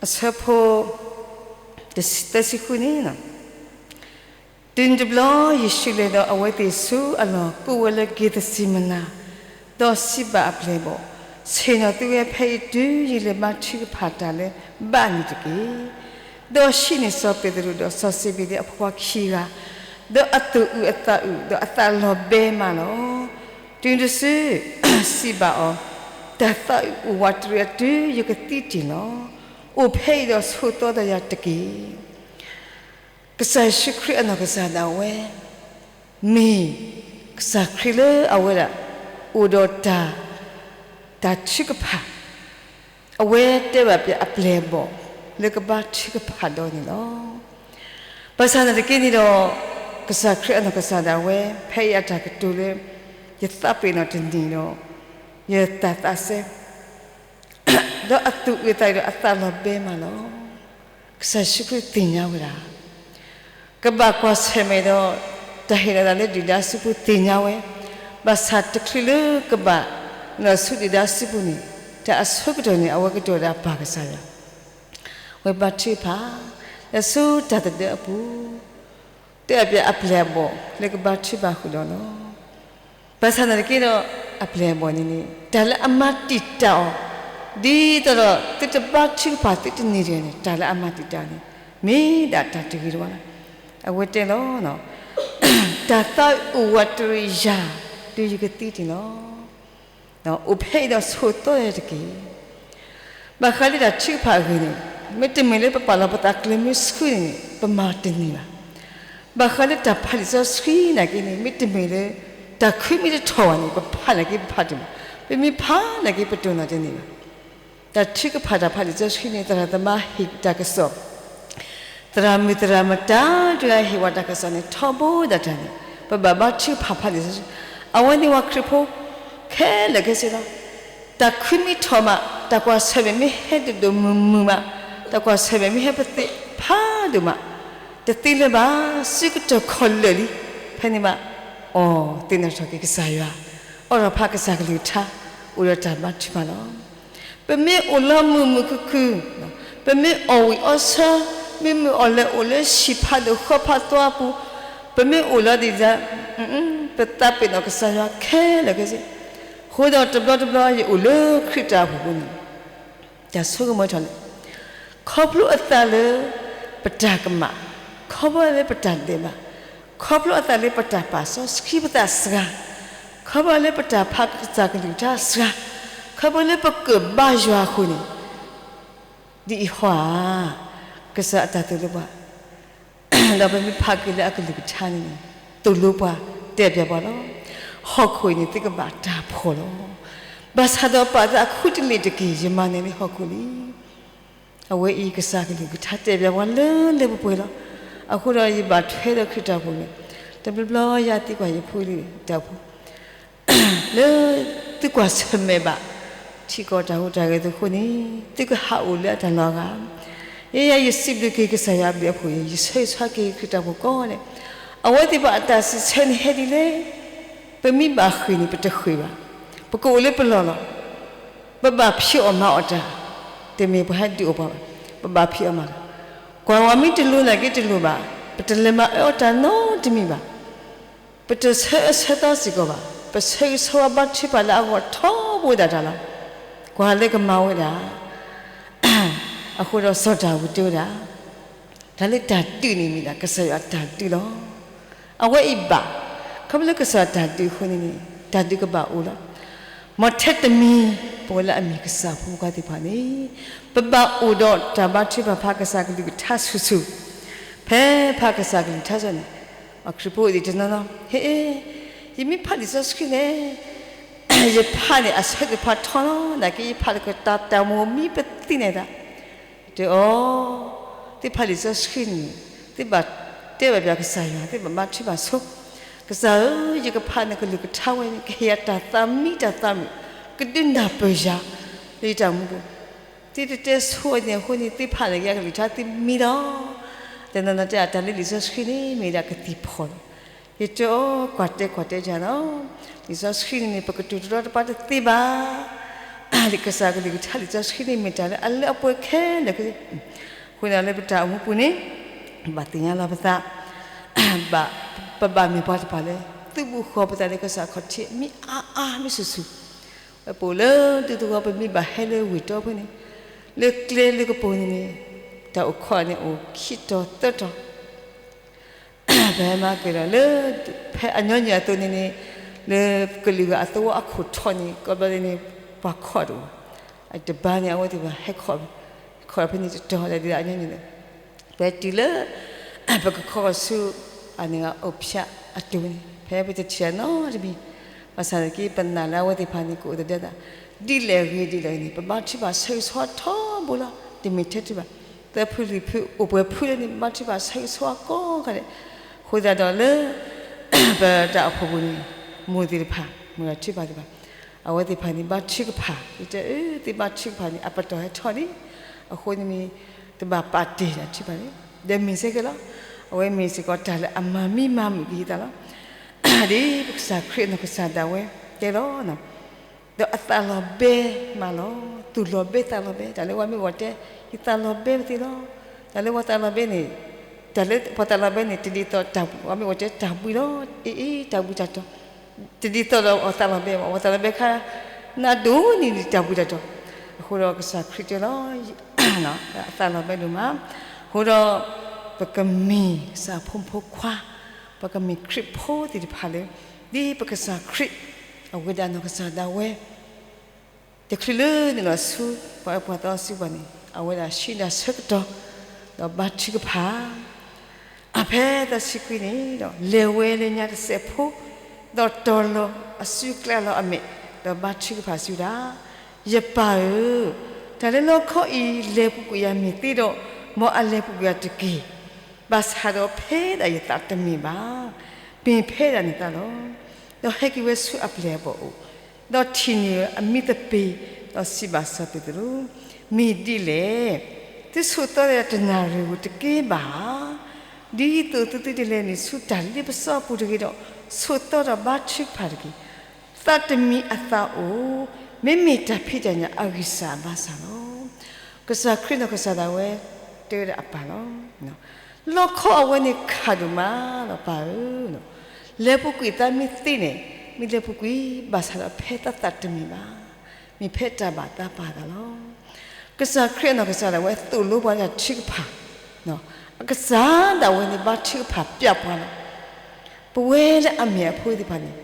အဆၢဖိ သၢဆံဃုန့ၣ် တုၤနုၤတဘျီ ယ့ၣ်ၡူးလဲၤဒီးအဝဲသ့ၣ်ဆူအလီၢ် ကိးဝဲလၢက့ၤသစံးမနၤ, ဒီးစံးဘၣ်အပျဲၢ်အဘီၣ်, ဆ့ၣ်နီၤသုဝဲဖဲအံၤတုၤယလဲၤဘါထုကဖၣ်တၢ်လၢဘးအနံၤတက့ၢ်. ဒီးဆံးန့ၢ်စီၤပ့းတရူးဒီးစီၤစ့ဘ့ဒ့အဖိခွါခံဂၤ, ဒီးအသူၣ်အုးအသးအုး ဒီးအသးလီၤဘဲမးလီၤ. တုၤနုၤတစု စံးဘၣ်အီၤ, တၢ်သးအုးအိၣ်ဝးတရံးအတုၤယကသံတ့ၢ်လီၤ. အိၣ်ဖဲအံၤဒီးဆိးသီဒီးယၤတက့ၢ်. ကစၢ်ယ့ၣ်ၡူးခရံာ်အနီၢ်ကစၢ်ဒၣ်ဝဲ မ့ၢ်ကစၢ်ခရံာ်လၢအဝဲဒၣ် အိၣ်ဒီးတၢ် တၢ်ထုကဖၣ်, အဝဲတဲဘၣ်ပှၤအပျဲၢ်အဘီၣ် လၢကဘါထုကဖၣ်ဒီးန့ၣ်လီၤ. ဘၣ်ဆၣ်သနာ်က့န့ၣ်ဒီး ကစၢ်ခရံာ်အနီၢ်ကစၢ်ဒၣ်ဝဲ ဖဲအံၤအတၢ်ကတိၤလၢ ယသးပ့ၤနီၣ်တန့ၢ်ဒီး ယတၢ်သးစဲ ဒီးအသူၣ်အုးသးအုးဒီးအသးလီၤဘဲမးလီၤ. ကစၢ်ယ့ၣ်ၡူးခရံာ်သ့ၣ်ညါဝဲဒၣ် ကဘၣ်ကွၢ်ဆၢၣ်မဲာ်ဒီး တၢ်ဟ့ၣ်လီၤသးလၢဒုၣ်ဒါစုပူၤသ့ၣ်ညါဝဲ, ဘၣ်ဆၣ်တချုးလၢကဘၣ်လီၤဆူဒုၣ်ဒါစုပူၤန့ၣ် တၢ်အဆိကတၢၢ်န့ၣ် အဝဲကတိၤဒၣ်ပၢ်ကစၢ်ယွၤ, ဝဲဘါထုကဖၣ် လၢဆူတၢ်သဒၢအပူၤ, တဲအပျဲၢ်အဘီၣ်လၢကဘါထုကဖၣ်ဃုာ်ဒီးလီၤ. ဘၣ်ဆၣ်သနာ်က့ဒီး အပျဲၢ်အဘီၣ်န့ၣ်န့ၣ် တၢ်လၢအမၤတံာ်တာ်အီၤ ဒ်သိးဒီး သုတဘါထုကဖၣ်သုတန့ၢ်တဂ့ၤန့ၣ် တၢ်လၢအမၤတံာ်တာ်န့ၣ် မ့ၢ်ဒၣ်တၢ်တဂ့ၤတဝါလီၤ. အဝဲတဲလီၤ တၢ်သးအုးအိၣ်ဝးတရံးယၤ တုၤယကသံတ့ၢ်လီၤ. အိၣ်ဖဲအံၤဒီးဆိးသီယၤတက့ၢ်. ဘၣ်ဃးလၢတၢ်ထုကဖၣ်အဂ့ၢ်န့ၣ် မ့တမ့ၢ်လၢပပာ်လီၤပသးကျဲမုၢ်ဆှုန့ၣ်န့ၣ် ပမၤတန့ၢ်ဘၣ်. ဘၣ်ဃးလၢတၢ်ဖးလံာ်စီဆှံနာ်က့န့ၣ် မ့တမ့ၢ်လၢ တၢ်ခုမ့ၢ်တထီၣ်ဘၣ်န့ၣ် ပဖးနာ်က့ပဖးတန့ၢ်ဘၣ်. ပမ့ၢ်ဖးနာ်က့ပတိၢ်နီၣ်တန့ၢ်ဘၣ်. တၢ်ထုကဖၣ်တၢ်ဖးလံာ်စီဆှံန့ၣ် သရၣ်သမါဟ့ၣ်တၢ်ကစီၣ် သရၣ်မုၣ်သရၣ်မတၤတဂၤဟ့ၣ်ဝဲတၢ်ကစီၣ်န့ၣ် ထီဘိဒၣ်တၢ်န့ၣ် ပဘၣ်ဘါထုကဖၣ်ဖးလံာ်စီဆှံ, အဝဲန့ၣ်ပှၤခရံာ်ဖိ ခဲလၢာ်ခဲဆ့လီၤ. တၢ်ခုမ့ၢ်ထီၣ်မး, တၢ်ကွၢ်ဆၢၣ်မဲာ်မ့ၢ်ဟဲဒိၣ်ဒိၣ်မုၢ်မုၢ်မး, တၢ်ကွၢ်ဆၢၣ်မဲာ်မ့ၢ်ဟဲပသ့ၣ်ဖးဒိၣ်မး, တသ့လၢၤဘၣ်, စုကတၢၢ်ခီၣ်လၢာ်လံ. ဖဲန့ၣ်မး အီၣ်သ့ၣ်နီၣ်ထီၣ်က့ၤကစၢ်ယွၤ, အီၣ်ဒီးဖးကစၢ်ကလုၢ်ကထါ, အိၣ်ဒီးတၢ်ဘါထုကဖၣ်လီၤ. ပမ့ၢ်အိၣ်လီၤမုာ်မုာ်ခုၣ်ခုၣ်, ပမ့ၢ်အီၣ်ဝံၣ်အီဆၢ, မ့မ့ၢ်အီၣ်လဲၤအိၣ်လၢဟံၣ်ဖးဒိၣ်ဃီဖးသွါအပူၤ, ပမ့ၢ်အိၣ်လီၤဒ်န့ၣ်, ပသးပ့ၤနီၣ်ကစၢ်ယွၤခဲလၢာ်ခဲဆ့. အဃိဒီးတဘျီတဘျီယအိၣ်လၢခရံာ်တၢ်အိၣ်ဖှိၣ်ပူၤန့ၣ် တၢ်ဆိကမိၣ်ထီၣ်လၢ ခီဖျိအသးလၢ ပတၢ်ကမၣ်, ခီဖျိလၢပတၢ်ဒဲးဘး, ခီဖျိအသးလၢပတၢ်ပာ်စီဆှံပသးစှၤ, ခီဖျိလၢပတၢ်ဖးကစၢ်ကလုၢ်ကထါစှၤ, ခီဖျိလၢပကဘါယွၤအဃိန့ၣ်, ဒ်အံၤဟီဧါ, ကစၢ်အတၢ်သိၣ်လိပှၤ ဒီးပမ့ၢ်ဖးက့ၤလၢအကလုၢ်ကထါန့ၣ်န့ၣ်, သိၣ်လိပှၤ, တဲပျးပှၤလီၤ. ဟီၣ်ခိၣ်အံၤန့ၣ် သုကဘၣ်တၢ်ဖှီၣ်လီၤ. ဘၣ်ဆၣ်ဒီးပာ်သးအခူတလ့ၢ်တက့ၢ်, ယမၤနၢၤလံဟီၣ်ခိၣ်လံ. အဝဲအံၤကစၢ်ကလုၢ်ကထါတဲပျးပှၤလၢလၢပှဲၤပှဲၤလီၤ. အဃိဒီးယဘၣ်ထွဲဒီးခရံာ်တၢ်အိၣ်ဖှိၣ်န့ၣ်, တဘျီဘျီယသံကွၢ်ယဖိလံၤတၢ်အိၣ်ဖှိၣ် လၢသုကွၢ်ဆၢၣ်မဲာ်ဘၣ် ထံကီၢ်တၢ်ဟူးတၢ်ဂဲၤအသိးအဃိန့ၣ်, သုကဟးအိၣ်လၢအတၢ်လီၤဂာ်. ယဲယၤယစံးဘျုးက့ၤကစၢ်ယွၤအဘျုးအဖှိၣ်အံၤ, ယဆၢဂ့ၤဆၢဝါက့ၤခရံာ်တၢ်အိၣ်ဖှိၣ်ကိးဂၤဒဲး, အဝဲသ့ၣ်တဖၣ်အတၢ်စံးဆၢန့ၣ်ဟဲဒ်လဲၣ်. ပမ့ၢ်ဘၣ်ဃ့ၢ်န့ၣ် ပတဃ့ၢ်ဘၣ်. ပကအိၣ်လၢပလီၢ်လီၤ. ပဘၣ်ဖံးအီၣ်မၤအီၣ်တၢ်, တမ့ၢ်ပှၤဟဲဒုးအီၣ်ပှၤဘၣ်, ပဘၣ်ဖံးအီၣ်မၤလီၤ. ကွၢ်ဝဲမ့ၢ်တလိၤနာ်က့တလိၤဘၣ်, ပတလဲၤမၤအၢအီၤတၢ်နီတမံၤဘၣ်. ပတဆၢအၢဆၢသီစ့ၢ်ကီးဘၣ်, ပဆၢဂ့ၤဆၢဝါဘါထုကဖၣ်လၢအဂီၢ်ထီဘိဒၣ်တၢ်လီၤ. ကွၢ်လၢကမၤဝဲဒၣ် အဃိဒီးစီၤဒၤဝံးတဲဝဲဒၣ်, တၢ်လၢတၢ်ဒုးန့ၣ်မ့ၢ်ဒၣ် ကစၢ်ယွၤအတၢ်ဒုးလီၤ. အဝဲအံၤဘၣ်, ခီဖျိလၢကစၢ်ယွၤတၢ်ဒုးအဃိန့ၣ်န့ၣ် တၢ်ဒုးကဘၣ်အိၣ်လီၤ. မ်ထဲတမံၤ ပဝဲလၢအမ့ၢ်ကစၢ်ဖိခွါသ့ၣ်တဖၣ်န့ၣ်, ပဘၣ်အိၣ်ဒီးတၢ်ဘါထုကဖၣ်ဖးကစၢ်ကလုၢ်ကထါဆူၣ်ဆူၣ်, ဖဲဖးကစၢ်ကလုၢ်ကထါစ့ၢ်န့ၣ်, ပှၤခရံာ်ဖိအိၣ်ဒံးတနီၤနီၤ, ဟ့, ယမ့ၢ်ဖးလံာ်စီဆှံန့ၣ် ယဖးန့ၣ် အဆၢကဖးထီလီၤ, နာ်က့ ယဖးတကတၢၢ်တၢ်မိၢ်မံပသံန့ၣ်ဒၣ်, တဲအီၤ, သုဖးလံာ်စီဆှံန့ၣ်, သုဘၣ်တဲဘၣ်ပၠးကစၢ်ယွၤ, သုဘၣ်ဘါထုကဖၣ်ဆိ, ကစၢ်ဧၢ, ယကဖးနကလုၢ်ကထါဝဲန့ၣ် ကဟ့ၣ်ယၤတၢ်သးမံတၢ်သးမုာ်, ကဒုးနၢ်ပၢၢ်ယၤ လၢယတၢ်မူပူၤ, သုတတဲဆိအန့ၣ်အဃိန့ၣ် သုဖးန့ၢ်က့ၤယကလုၢ်ကထါသုမံလီၤ. တနီၤနီၤတဲအတၢ်လၢလံာ်စီဆှံန့ၣ် မ့ၢ်ဒၣ်ကသံၣ်ဖီၣ်လီၤ. ယတဲအီၤ, ကွၢ်တဲကွၢ်တဲယၤလီၤ. လံာ်စီဆှံန့ၣ်န့ၣ် ပကတိၤတရီတပါတသ့ဘၣ်. လံာ်ကစၢ်ကလုၢ်ကထါလံာ်စီဆှံန့ၣ် မ့ၢ်တၢ်လၢအလၢအပှဲၤခဲလၢာ်ခဲဆ့, အဃိန့ၣ်လၢပတၢ်အိၣ်မူပူၤန့ၣ်, ဘၣ်သ့ၣ်ညါလီၤပသး, ဘၣ်, ပဘၣ်မ့ၢ်ပှၤတဖၣ်လၢ သုးဘူးဃီၤပသးလၢကစၢ်ခီၣ်ထံး မ့ၢ်အါအါမ့ၢ်ဆူၣ်ဆူၣ်, ဝဲပအိၣ်လၢဒူသဝီ ပမ့ၢ်ဘၣ်ဟဲလၢဝ့ၢ်တီဖဲန့ၣ်, လၢကျဲလၢကပူၤန့ၣ်န့ၣ်, တၢ်အိၣ်ခိးန့ၣ် အိၣ်ခံတီၤသၢတီၤ ပဟဲမၤက့ၤဒီးလၢ ဖဲအညီနုၢ်အသိးန့ၣ်န့ၣ်, လၢကလုာ်ဂၤအသဝီအခိၣ်ထီၣ်န့ၣ် ကိးဘျီန့ၣ်န့ၣ် ပှၤခိးတအိၣ်, အတဘါန့ၣ် အဝဲသ့ၣ်ဘၣ်ဟဲခိး, ခိးဖဲန့ၣ်တတီၤလၢဒ်အညီနုၢ်န့ၣ်, ပတုၤလၢ ပကခိးဆူ အန့ၣ်ဂ့ၤ အိၣ်ဖျဲၣ်အတိၤန့ၣ် ဖဲပတထံၣ်အနီတမံၤ, ဘၣ်ဆၣ်သနာ်က့ ပနာ်လၢအဝဲသ့ၣ်တဖၣ်န့ၣ် ကအိၣ်သဒၢသး, ဒ်လဲၣ်ဂ့ၤဒ်လဲၣ်ဂ့ၤန့ၣ် ပဘါထုကဖၣ်ဆၢဂ့ၤဆၢဝါထီဘိလီၤ. တမ့ၢ်ထဲတဘၣ်, သၢဖုလွံၢ်ဖုအိၣ်ပှဲၤဖုလၢန့ၣ် ဘါထုကဖၣ်ဆၢဂ့ၤဆၢဝါကိးဂၤဒဲး, အဃိသတးဒီးလၢ ပတၢ်အိၣ်ဖှိၣ်ပူၤန့ၣ် မိၢ်သ့ၣ်တဖၣ် မိၢ်တၢ်ထုကဖၣ်သ့ၣ်တဖၣ်, အဝဲသ့ၣ်တဖၣ်န့ၣ် ဘါထုကဖၣ်, ယတဲအၢ သုဘါထုကဖၣ်န့ၣ် အပတီၢ်ဟဲထီၣ်လံ, အဃိန့ၣ်န့ၣ် တဘၣ်ပာ်တ့ၢ်တၢ်ထုကဖၣ်န့ၣ် ဒီးမ့ၢ်စ့ၢ်ကီးလီၤ. အဝဲမ့ၢ်စ့ၢ်ကီးတၢ်လၢအမၤမံမၤမုာ်က့ၤယသးလီၤ. ဒ်ပကစၢ်ခရံာ်အနီၢ်ကစၢ်ဒၣ်ဝဲတဲလီၤ ဒီးအသးလီၤဘဲမးလီၤ, သူၣ်လီၤဘဲသးလီၤဘဲ, တၢ်လၢပှၤမ့ၢ်ဂီၤတဲ ယသးလီၤဘဲပသ့လီၤ. တၢ်လၢပှၤသးလီၤဘဲန့ၣ်, တၢ်လၢပှၤသးလီၤဘဲန့ၣ် တဒ်သိးတၢ်ပှၤမ့ၢ်ဂီၤတဲတၢ်ဘှံးလီၤ, အ့အ့ တၢ်ဘှံးတၢ်တီၤ, တဒ်သိးဒီးပှၤသးလီၤဘဲဘၣ်, ပှၤသးလီၤဘဲခါ နဒိၣ်န့ၢ်ဒံးတၢ်ဘှံးတၢ်တီၤ, အဃိဒီးကစၢ်ခရံာ်တဲလီၤ အသးလီၤဘဲဒိၣ်မး, အဃိဒီး ပကမ့ၢ်ကစၢ်ဖိမုၣ်ဖိခွါ, ပကမ့ၢ်ခရံာ်ဖိသ့ၣ်တဖၣ်လၢ ဒ်ပကစၢ်ခရံာ် အဝဲဒၣ်နီၢ်ကစၢ်ဒၣ်ဝဲ တချုးလၢနုာ်လီၤဆူ ပှၤအၢပှၤသီစုပူၤန့ၣ် အဝဲဒၣ်ဆှၢဒၣ်ဆၢကတီၢ် ဒီးဘါထုကဖၣ် အဖဲသၢဆံခွံန့ၣ်ဒီး လဲၤဝဲလၢညါတစဲးဖိ, ဒီးတီၤလီၤအစုကျါလီၤအမဲာ်, ဒီးဘါထုကဖၣ်စံးဝဲဒၣ်, ယပၢ်ဧၢ, တၢ်လၢလီခီအံၤ လဲၤပူၤကွံာ်ယၤမ့ၢ်သ့ဒီး, မ်အလဲၤပူၤကွံာ်ယၤတက့ၢ်. ဘၣ်ဆၣ်ဒီးဖဲဒၣ်ယသးတမ့ၢ်ဘၣ်, မ့ၢ်ဖဲဒၣ်နသးလီၤ. ဒီးဟဲက့ၤဝဲဆူအပျဲၢ်အဘီၣ်အိၣ်, ဒီးထံၣ်န့ၢ်အမံသပ့ၤ, ဒီးစံးဘၣ်စီၤပ့းတရူး, မ့ၢ်ဒ်လဲၣ်. သုဆိးသီတနၣ်ရံၣ်ဧိၤတက့ၢ်ဘၣ်ဧါ. ဒ်သိးသုသုတလဲၤနုာ်ဆူတၢ်လ့ပစီအပူၤတဂ့ၤဒီး, ဆိးသီဒီးဘါထုကဖၣ်တက့ၢ်. သးတမံၤအသးအိၣ်, မ့မ့ၢ်တၢ်ဖံးတၢ်ညၣ်အဂံၢ်စၢ်ဘါစၢ်လီၤ. ကစၢ်ခရံာ်နီၢ်ကစၢ်ဒၣ်ဝဲ တဲဝဲဒၣ်အပၢ်လီၤ. လီခီအဝဲန့ၣ်ခးဒိၣ်မးလီၤပၢ်ဧၢ, လဲၤပူၤကွံာ်သးမ့ၢ်သ့န့ၣ်, မ့ၢ်လဲၤပူၤကွံာ်ဘၣ်ဆၣ်ဒီးဖဲသးသးတမံၤဘၣ်, မ့ၢ်ဖဲတၢ်ဘၣ်သးပာ်သးလီၤ. ကစၢ်ခရံာ်အနီၢ်ကစၢ်ဒၣ်ဝဲသိၣ်လိပှၤလၢတၢ်ထုကဖၣ်, အကစၢ်ဒၣ်ဝဲန့ၣ်ဘါထုကဖၣ်ပျၢ်ပှၤလီၤ. ပဝဲလၢအမ့ၢ်အဖိသ့ၣ်တဖၣ်န့ၣ်,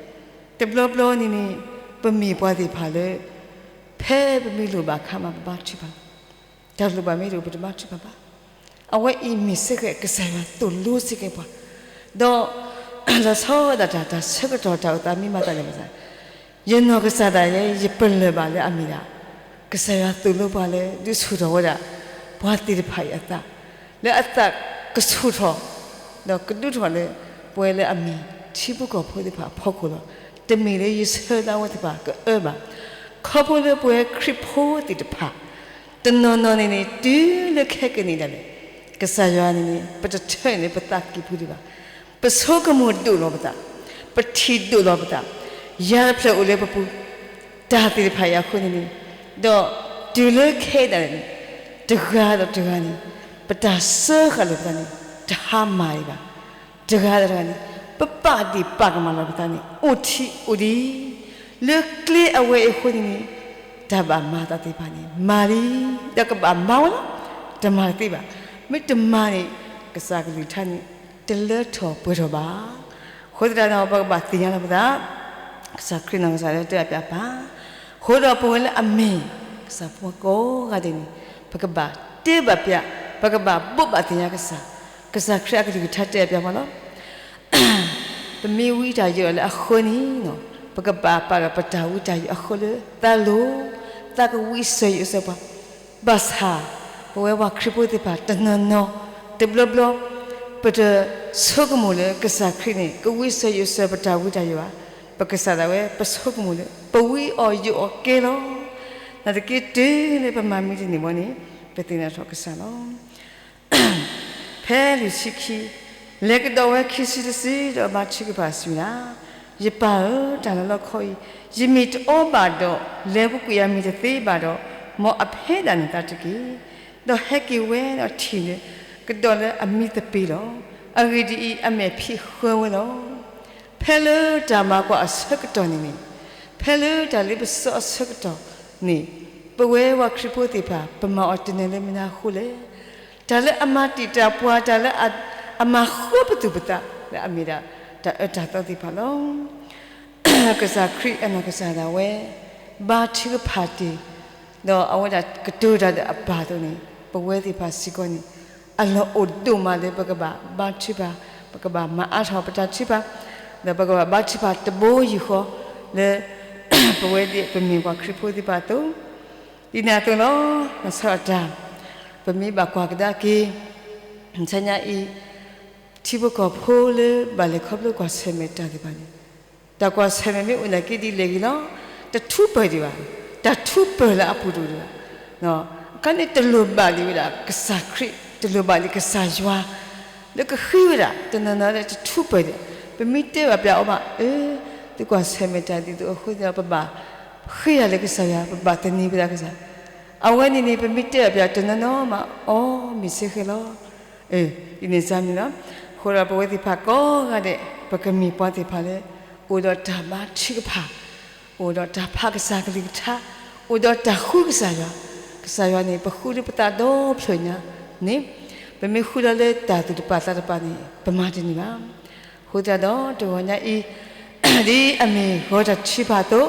တဘျီဘျီန့ၣ်န့ၣ်, ပမ့ၢ်ပှၤသ့ၣ်တဖၣ်လၢ ဖဲပမ့ၢ်လိၣ်ဘၣ်အခါမး ပဘါထုကဖၣ်လီၤ. တၢ်လိၣ်ဘၣ်မ့ၢ်တအိၣ် ပတဘါထုကဖၣ်ဘၣ်. အဝဲအံၤမ့ၢ်စ့ၢ်ကီးကစၢ်ယွၤသိၣ်လိစ့ၢ်ကီးပှၤ, ဒီး လီၤဆီဒၣ်တၢ်တၢ်ဆၢကတီၢ်တၢ်အိၣ်သးမ့ၢ်မၤသးန့ၣ် ယနီၢ်ကစၢ်ဒၣ်ယဲ ယပလၢၢ်ဘၣ်လၢအမ့ၢ်ဒၣ် ကစၢ်ယွၤသိၣ်လိပှၤလၢဒုးဆူၣ်ထီၣ်ဝဲဒၣ် ပှၤသ့ၣ်တဖၣ်အံၤအသး, လၢအသးကဆူၣ်ထီၣ် ဒီးကဒုးထီၣ်လၢ ပဝဲလၢအမ့ၢ်ထံဖိကီၢ်ဖိသ့ၣ်တဖၣ်အဖီခိၣ်လီၤ. တမ့ၢ်လၢယဆၢလၢအဝဲသ့ၣ်တဖၣ်ကအၢဘၣ်. ခီဖျိလၢပဝဲခရံာ်ဖိသ့ၣ်တဖၣ် တနီၤနီၤန့ၣ်န့ၣ် တုၤလၢခဲကနံၣ်ဒၣ်လဲာ် ကစၢ်ယွၤန့ၣ်န့ၣ် ပတထၢန့ၢ်လၢပသးကံၢ်ပူၤဒံးဘၣ်. ပဆိကမိၣ်ဒိၣ်လီၤပသး, ပထံၣ်ဒိၣ်လီၤပသး, ယၤတဖျၢၣ်အိၣ်လၢပပူၤ, တၢ်သ့ၣ်တဖၣ်အံၤအဃိန့ၣ်န့ၣ်, ဒီးတုၤလၢခဲဒၣ်လဲာ်န့ၣ်, တဂၤဒီးတဂၤန့ၣ်, ပတၢ်စၢဃာ်လိာ်ပသးန့ၣ် တဟါမၢ်ဒံးဘၣ်. တဂၤဒီးတဂၤန့ၣ်, ပပာ်ဒံးပာ်ကမၣ်လီၤပသးန့ၣ် အိၣ်ထံးအိၣ်ဒံး, လၢကျဲအဝဲအံၤအဃိန့ၣ်န့ၣ်, တၢ်ဘၣ်မၤသးသ့ၣ်တဖၣ်န့ၣ် မၤလံ, ဒီးကဘၣ်မၤဝဲလီၤ. တမၤတသ့ဘၣ်. မ့ၢ်တမၤန့ၣ် ကစၢ်ကလုၢ်ကထါန့ၣ် တလၢထီၣ်ပှဲၤထီၣ်ဘၣ်. အဃိသတးဒီး ပကဘၣ်သ့ၣ်ညါလီၤပသး, ကစၢ်ခရံာ်နီၢ်ကစၢ်လၢတဲအပျးပာ်, အဃိဒီးပဝဲလၢအမ့ၢ် ကစၢ်ဖိကိးဂၤဒဲးန့ၣ်, ပကဘၣ်တဲဘၣ်ပျး, ပကဘၣ်ဘိးဘၣ်သ့ၣ်ညါကစၢ်, ကစၢ်ခရံာ်အကလုၢ်ကထါတဲအပျးပာ်လီၤ. ပမ့ၢ်ဝံတၢ်ယိးလၢအဃၢန့ၣ်, ပကဘၣ်ပာ်ဒီးပတၢ်ဝံတၢ်ယိးအဃၢလၢသးလိၤ, သးကဝံစၢၤယိးစၢၤပှၤ, ဘၣ်ဆၣ် ပဝဲပှၤခရံာ်ဖိသ့ၣ်တဖၣ်တနီၤနီၤ, တဘျီဘျီ, ပတဆိကမိၣ်လၢကစၢ်ခရံာ်န့ၣ် ကဝံစၢၤယိးစၢၤပတၢ်ဝံတၢ်ယိးဘၣ်. ပကစၢ်ဒၣ်ဝဲ ပဆိကမိၣ်လၢ ပဝံအီၤယိးအီၤကဲလီၤ. နာ်သက့တုၤလၢပမၤမံတန့ၢ်ဘၣ်န့ၣ်, ပသ့ၣ်နီၣ်ထီၣ်ကစၢ်လီၤ. ဖဲလွံၢ်ဆံခံ, လဲၤကဒီးဝဲခံစုတစုဒီးဘါထုကဖၣ်စံးဝဲဒၣ်, ယပၢ်ဧၢ, တၢ်လီၢ်လီၢ်ခီအံၤ, ယမ့ၢ်တအီဘၣ်ဒီး, လဲၤပူၤကွံာ်ယၤမ့ၢ်တသ့ဘၣ်ဒီး, မ်အဖဲဒၣ်နသးတက့ၢ်. ဒီးဟဲက့ၤဝဲဒီးထံၣ်လၢ ကဒီးလၢအမံသပ့ၤလီၤ. အဂ့ၢ်ဒ်အံၤ, အမဲာ်ဖံးဃၢဝဲလီၤ. ဖဲလၢတၢ်မၤကွၢ်အဆၢကတီၢ်န့ၣ်န့ၣ်, ဖဲလၢတၢ်လ့ပစီအဆၢကတီၢ်န့ၣ်, ပဝဲပှၤခရံာ်ဖိသ့ၣ်တဖၣ် ပမၤအီၤတနၢၤလၢမနုၤအဃိလဲၣ်. တၢ်လၢအမၤတံာ်တာ်ပှၤ, တၢ်လၢအမၤဃုပသူၣ်ပသး လၢအမ့ၢ်ဒၣ်တၢ်အၢတၢ်သီသ့ၣ်တဖၣ်လီၤ. ကစၢ်ခရံာ်အနီၢ်ကစၢ်ဒၣ်ဝဲ ဘါထုကဖၣ်တ့ၢ်, ဒီးအဝဲဒၣ်ကတိၤတၢ်ဒီးအပၢ်အသိးန့ၣ်, ပဝဲသ့ၣ်တဖၣ်စ့ၢ်ကီးန့ၣ်, အလီၢ်အိၣ်ဒိၣ်မးလၢပကဘၣ်ဘါထုကဖၣ်, ပကဘၣ်မၤအါထီၣ်ပတၢ်ထုကဖၣ်, ဒီးပကဘၣ်ဘါထုကဖၣ်တဘိယူၢ်ဃီလၢ ပဝဲဒၣ်ပမ့ၢ်ပှၤခရံာ်ဖိသ့ၣ်တဖၣ်အသိး, ဒ်န့ၣ်အသိးလီၤ. လီၤဆီဒၣ်တၢ်, ပမ့ၢ်ဘၣ်ကွၢ်ကဒါက့ၤ ဆညါအံၤ, ထံဖိကီၢ်ဖိလၢဘၣ်လဲၤခီဖျိကွၢ်ဆၢၣ်မဲာ်တၢ်သ့ၣ်တဖၣ်န့ၣ်, တၢ်ကွၢ်ဆၢၣ်မဲာ်မ့ၢ်အိၣ်နာ်က့ဒ်လဲၣ်ဂ့ၤလီၤ, တထူးပၢၢ်ဒံးဘၣ်, တၢ်ထူးပၢၢ်လၢအပူၤဒိၣ်ဒံးဘၣ်. အခါန့ၣ်တလိၣ်ဘၣ်ဒံးဝဲဒၣ်ကစၢ်ခရံာ်, တလိၣ်ဘၣ်ဒံးကစၢ်ယွၤ လၢကဃ့ဝဲဒၣ်, တနီၤနီၤလၢတထူးပၢၢ်ဒံး, ပမ့ၢ်တဲဘၣ်ပျးအီၤမး, အၢ, သုကွၢ်ဆၢၣ်မဲာ်တၢ်ဒ်သိးအဃိသတးဒီး ပဘၣ်ဃ့ယၤလၢကစၢ်ယွၤ, ပဘၣ်သန့ၤဝဲဒၣ်ကစၢ်, အဝဲန့ၣ်န့ၣ် ပမ့ၢ်တဲဘၣ်ပျးတနီၤနီၤမး, အီ မ့ၢ်စ့ၢ်ကီးလီၤ. အၢ, ဒ်န့ၣ်စ့ၢ်န့ၣ်လီၤ. အဃိဒီးပဝဲသ့ၣ်တဖၣ်ကိးဂၤဒဲး ပကမ့ၢ်ပှၤသ့ၣ်တဖၣ်လၢ အိၣ်ဒီးတၢ်ဘါထုကဖၣ်, အိၣ်ဒီးတၢ်ဖးကစၢ်ကလုၢ်ကထါ, အိၣ်ဒီးတၢ်ဃုကစၢ်ယွၤ, ကစၢ်ယွၤန့ၣ် ပဃုလၢပသးဒီဖျၢၣ်ညါန့ၣ်, ပမ့ၢ်ဃုလီၤလၢတၢ်သူၣ်တပာ်သးတပာ်န့ၣ် ပမၤတန့ၢ်ဘၣ်. အဃိသတးဒီးတဂီၤညါအံၤ, ဒ်အမ့ၢ်ဂီၤတၢ်ထုကဖၣ်အသိး,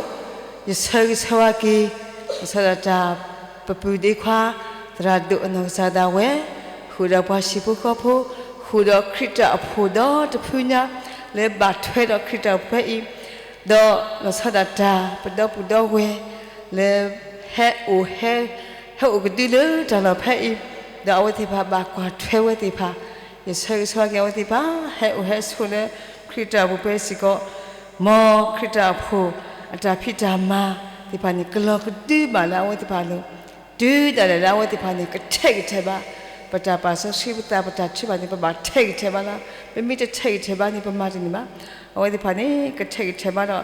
ယဆၢဂ့ၤဆၢဝါက့ၤ လီၤဆီဒၣ်တၢ် ပပုၢ်ဒ့ခွါ သရၣ်ဒိၣ်အနီၢ်ကစၢ်ဒၣ်ဝဲ, ဃုာ်ဒီးပှၤဟံၣ်ဖိဃီဖိ, ဃုာ်ဒီးခရံာ်တၢ်အိၣ်ဖှိၣ်ဒီတဖုညါ လၢဘၣ်ထွဲဒီးခရံာ်တၢ်အိၣ်ဖှိၣ်ဖဲအံၤ, ဒီးလီၤဆီဒၣ်တၢ် ပဒီပုၢ်ဒီဝဲၢ် လၢဟဲအိၣ် ဟဲအိၣ်ကဒုလၢတၢ်လီၢ်ဖဲအံၤ, ဒီးအဝဲသ့ၣ်တဖၣ်ဘၣ်ကွၢ်ထွဲဝဲသ့ၣ်တဖၣ်, ယဆၢဂ့ၤဆၢဝါက့ၤအဝဲသ့ၣ်တဖၣ် ဟဲအိၣ်ဟဲဆိးလၢခရံာ်တၢ်အိၣ်ဖှိၣ်ဖဲစ့ၢ်ကီး, မ်ခရံာ်တၢ်အိၣ်ဖှိၣ်အတၢ်ဖံးတၢ်မၤသ့ၣ်တဖၣ်န့ၣ် ကလီၤကဒုဘၣ်လၢအဝဲသ့ၣ်တဖၣ်အလိၤ, တုၤဒၣ်လဲာ်လၢအဝဲသ့ၣ်တဖၣ်န့ၣ် ကထဲးကထဲးဘၣ် ပတၢ်ပာ်စီဆှံပသး ပတၢ်ထုကဖၣ်န့ၣ် ပဘၣ်ထဲးကထဲးဘၣ်လီၤ. ပမ့ၢ်တထဲးကထဲးဘၣ်န့ၣ် ပမၤတန့ၢ်ဘၣ်. အဝဲသ့ၣ်တဖၣ်န့ၣ် ကထဲးကထဲးဘၣ်ဒီး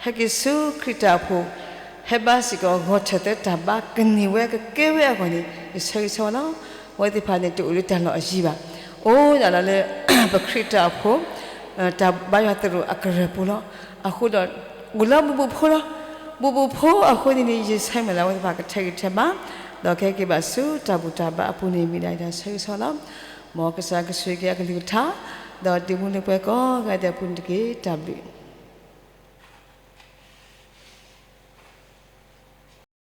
ဟဲက့ၤဆူခရံာ်တၢ်အိၣ်ဖှိၣ်, ဟဲဘါစ့ၢ်ကီး ဂီၤထၢၣ်သၢတၢ်ဘါ ကန့ၢ်ဝဲကကဲဝဲအဂီၢ်န့ၣ် ယဆၢဂ့ၤဆၢဝါလီၤ. အဝဲသ့ၣ်တဖၣ်န့ၣ် တအိၣ်လၢတၢ်လီၢ်အယံၤဘၣ်. အိၣ်ဒၣ်လီၤလၢ ပခရံာ်တၢ်အိၣ်ဖှိၣ် တၢ်ဘါယွၤသရိာ်အကရၢၢ်ပူၤလီၤ. အဃိဒီး အိၣ်လၢဘူၣ်ဘူၣ်ဖိလီၤ. ဘူၣ်ဘူၣ်ဖိအဃိန့ၣ်န့ၣ် ယဆၢမုၢ်လၢ်လၢအဝဲသ့ၣ်တဖၣ်ကထဲးကထဲးဘၣ်, ဒီးကဟဲက့ၤဘၣ်ဆူတၢ်ဘူၣ်တၢ်ဘါအပူၤန့ၣ် မ့ၢ်ဒၣ်ယတၢ်ဆၢဂ့ၤဆၢဝါလီၤ. မ်ကစၢ်ကဆိၣ်ဂ့ၤက့ၤအကလုၢ်ကထါ, ဒီးဒုးမူလၢပှဲၤကိးဂၤဒဲးအပူၤန့ၣ်တက့ၢ်. တၢ်ဘျုး